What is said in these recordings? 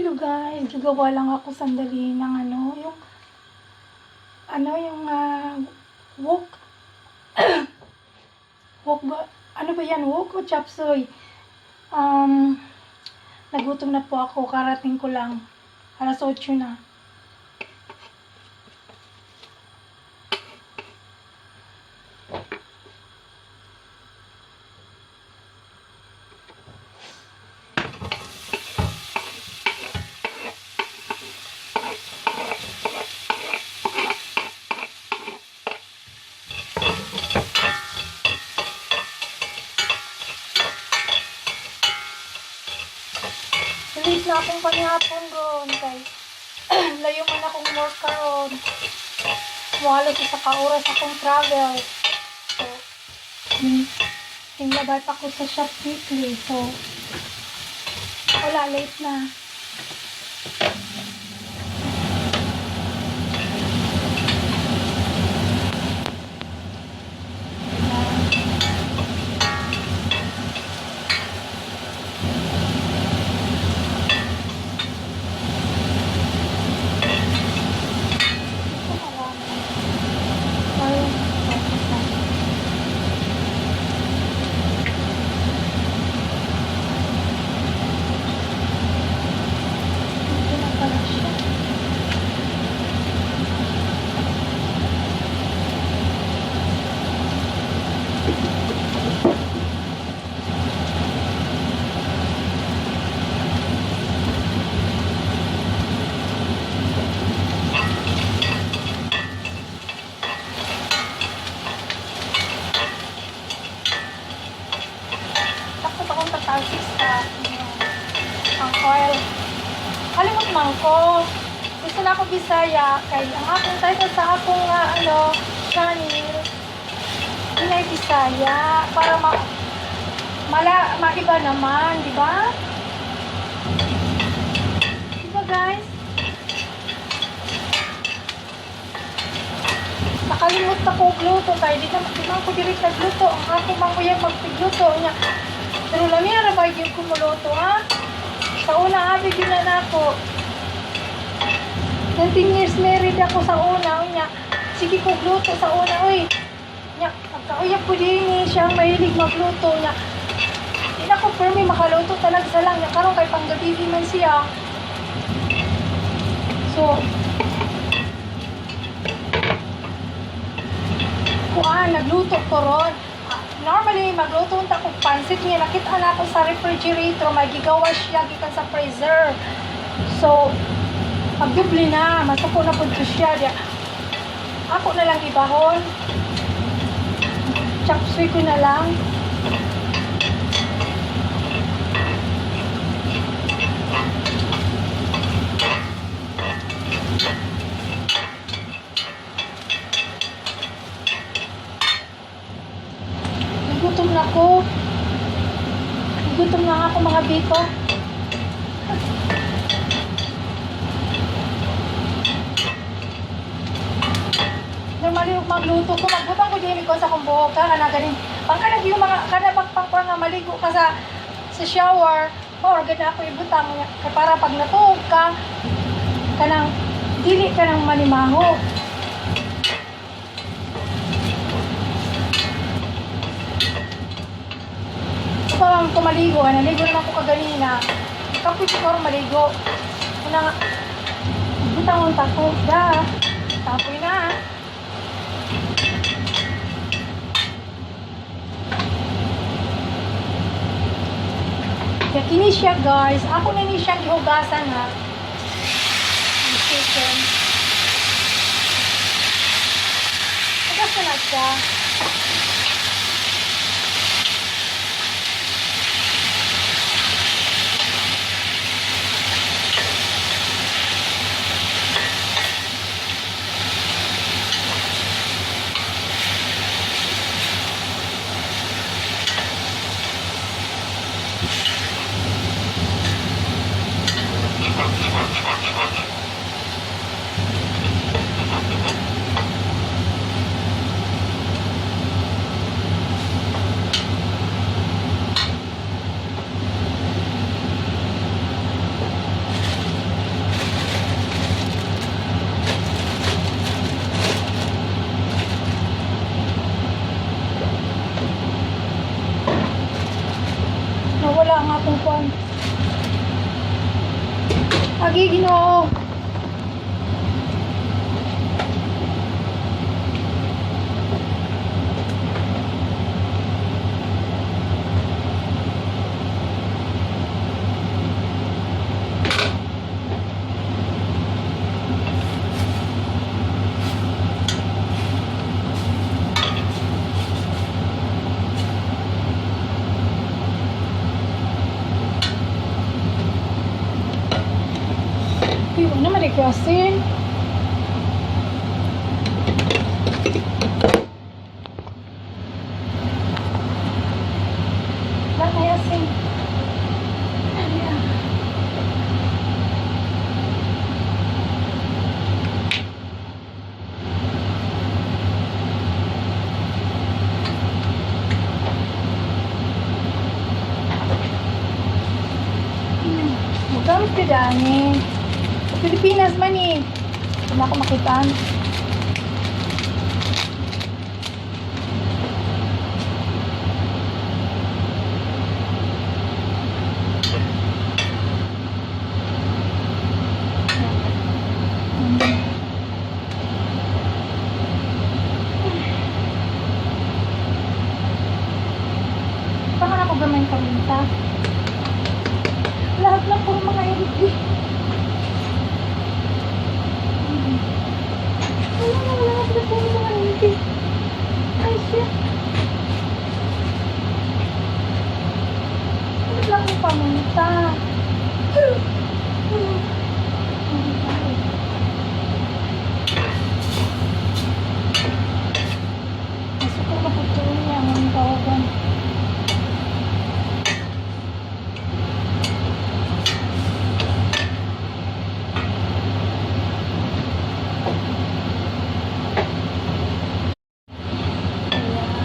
Hello guys, gagawa lang ako sandali ng ano yung wok. Wok ba? Ano ba yan? Wok o chop suey? Nagutom na po ako. Karating ko lang. Alas 8 na. Late na akong panihapon ron kay layo man akong work karon. Halos isa ka oras akong travel. So, tinglabay pa ko sa shop weekly. So, wala, late na. Ito marami. Ay, okay na. Ito na pala siya. Takot akong tatalsik sa ang oil. Kalimot man ko. Gusto na ako Bisaya kay ang akong title sa akong ano channel, Pinay Bisaya, para mala maiba naman, di ba? Di ba, guys? Nakalimot na ko gluto kay di man ko diri nagluto. Ang ako man ko yung magpigluto niya. Pero lami ra ba gyud ko muluto, ha? Sa una, abi gyud na nako. 19 years married ako sa una, unya. Sige ko gluto sa una, uy. Nya, pagkauyab ko din siya ang mahilig magluto niya. Di na ko permi makaluto talaga sa lang niya. Karon kay panggabi man siya. So, kuan, nagluto ko ron. Ah, normally, magluto unta ko pansit niya. Nakita na ako sa refrigerator, may gigawa siya gikan sa freezer. So, pagdubli na, masuko na pud to siya. Diya. Ako na lang ibahon. Chop suey ko na lang. Gutom na ako. Gutom na ako, mga biko. Normally, magluto ko, magbutang ko din ko sa akong buhok, ka, kana ganin. Pang kanag yung mga, kana pang pang nga maligo ka sa shower, or gana ako ibutang, kay para pag natuog ka, kanang, dili ka nang manimaho. Ito ang kumaligo, naligo naman ko kaganina. Kapoy ko karon maligo. Una nga, butang ang tako, da. Tapoy na. Kaya kini siya, guys. Ako na ni siyang gihugasan, ha. Ang chicken. Hugas na na siya. akong kuan. Agi, Ginoo. Uy, wala naman eh, asin. Wala na asin. Ayan. Mugamit ka dani. Sa Pilipinas man eh. Wala ko makitaan. Baka na ko gamay yung paminta. Lahat lang puro mga empty. Wala na, wala na sila, puro mga empty. Ay, shit. Bakit lang yung paminta? Masuko na po ito niya ang tawagan. Ayan.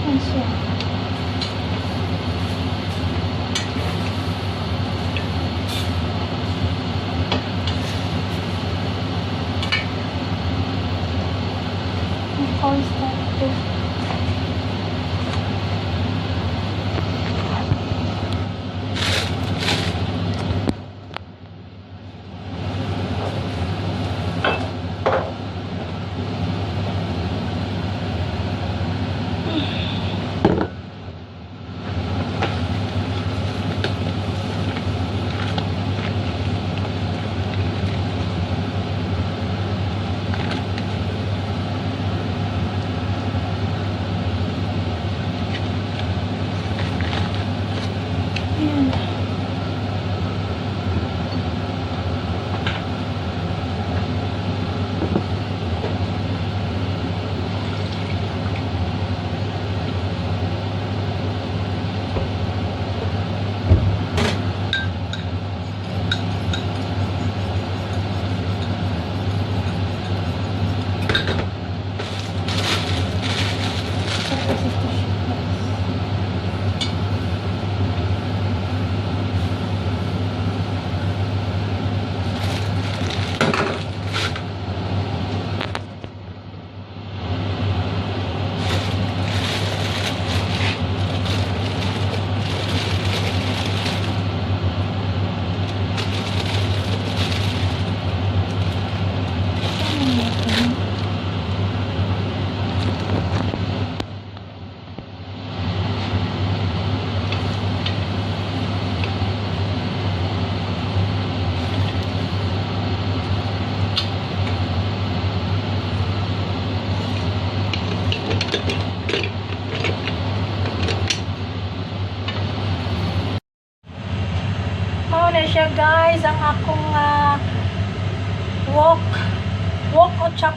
Ayan siya. Ang cornstarch to. Ayan. Tapos ito siya, guys. Saan natin? Mao na siya, guys, ang akong wok o chop.